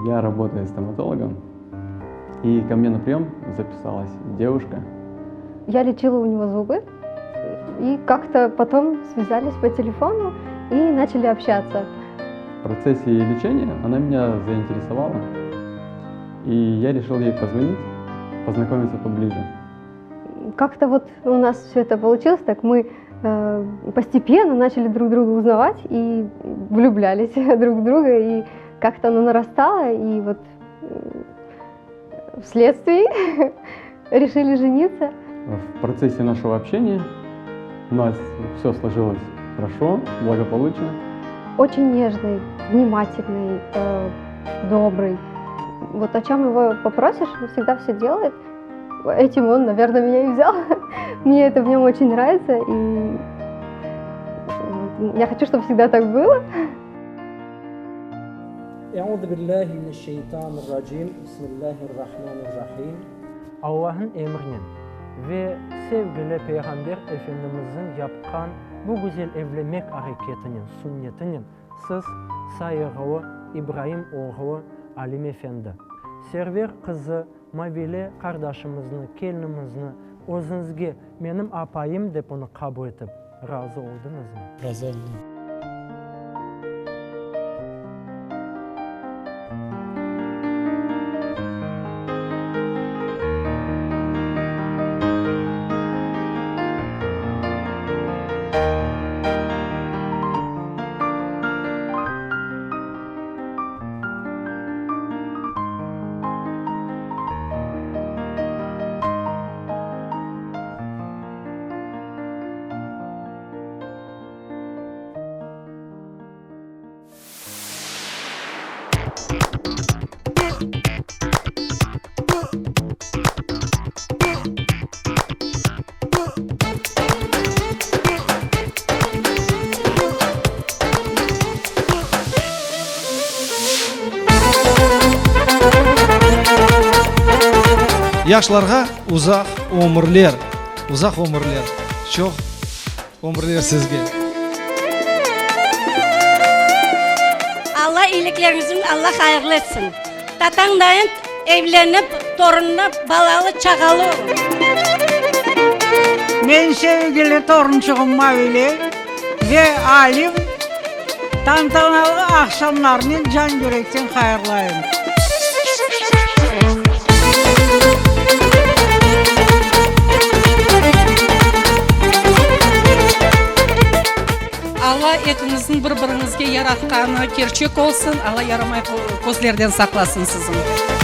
Я работаю стоматологом, и ко мне на прием записалась девушка. Я лечила у него зубы, и как-то потом связались по телефону и начали общаться. В процессе лечения она меня заинтересовала, и я решил ей позвонить, познакомиться поближе. Как-то вот у нас все это получилось, так мы э, постепенно начали друг друга узнавать и влюблялись друг в друга, и как-то оно нарастало, и вот вследствие решили жениться. В процессе нашего общения у нас все сложилось хорошо, благополучно. Очень нежный, внимательный, э, добрый. Вот о чем его попросишь, он всегда все делает. Этим он, наверное, меня и взял. Мне это в нем очень нравится, и я хочу, чтобы всегда так было. Euzu billahi mineşşeytanirracim. Bismillahirrahmanirrahim. Allahnıñ emrinen ve sevgili Peyğamber Efendimizniñ yapqan bu güzel evlenmek areketinen, sünnetinen siz, sayğılı İbraim oğlu Alim efendi, Server qızı Mavile qardaşımıznı, kelinimizni özüñizge menim apayım dep onı qabul etip, razı oldıñızmı? Razı oldım. Yaşlarğa uzaq ömürler, uzaq ömürler, çoq ömürler sizge. Alla iylikleriñizni Alla hayırlı etsin. Tatañdayın evlenip, torunlı, balalı, çağalı olun. Men sevgili torunçığım Mavile ve Alim tantanalı aqşamlarınen can-yürekten hayırlayım. Alla ekiñizni bir-biriñizge yaratqanı kerçek olsun, Alla yaramay közlerden saqlasın siziñ.